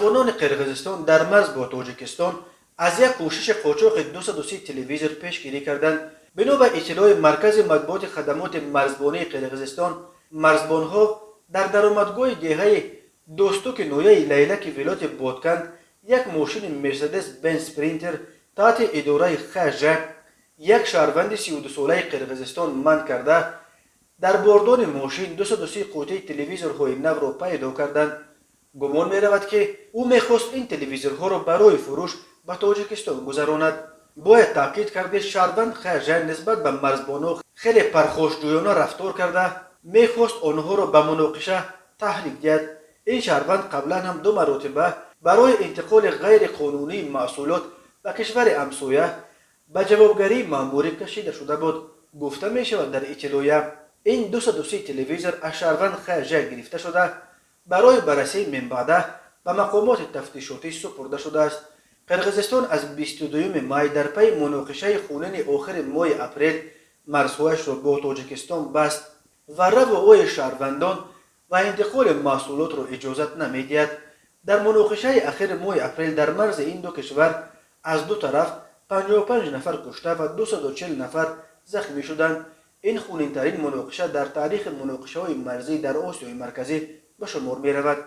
Марзбонони Қирғизистон дар марз бо Тоҷикистон аз як кӯшиши қочоқи 230 телевизор пешгирӣ карданд. Бино ба иттилои Маркази матбуоти хадамоти марзбонии Қирғизистон, марзбонҳо дар даромадгоҳи деҳаи Достуки ноҳияи Лайлаки вилояти Ботканд як мошини Мерседес Бенз Спринтер таҳти идораи Хж, як шаҳрванди 32-солаи Қирғизистон, манъ карда, дар бордони мошин 230 қуттии телевизорҳои навро пайдо карданд. Гумон меравад, ки ӯ мехост ин телевизорҳоро барои фурӯш ба Тоҷикистон гузаронад. Бояд таъкид кард, ки шаҳрванд Хж нисбат ба марзбонҳо хеле пархошҷӯёна рафтор карда, мехост онҳоро ба муноқиша таҳрик диҳад. Ин шаҳрванд қаблан ҳам ду маротиба барои интиқоли ғайриқонунии маҳсулот ба кишвари ҳамсоя ба ҷавобгарии маъмурӣ кашида шуда буд, гуфта мешавад дар иттилоия. Ин 230 телевизор аз шаҳрванд Хж гирифта шуда, барои баррасии минбаъда ба мақомоти тафтишотӣ супурда шудааст. Қирғизистон аз 22 май дар пайи муноқишаи хунини охири моҳи апрел марзҳояшро бо Тоҷикистон баст ва раву ои шаҳрвандон ва интиқоли маҳсулотро иҷозат намедиҳад. Дар муноқишаи ахири моҳи апрел дар марзи ин ду кишвар аз ду тараф 55 нафар кушта ва 240 нафар захмӣ шуданд. Ин хунинтарин муноқиша дар таърихи муноқишаҳои марзӣ дар Осиёи Марказӣ ба шумор меравад.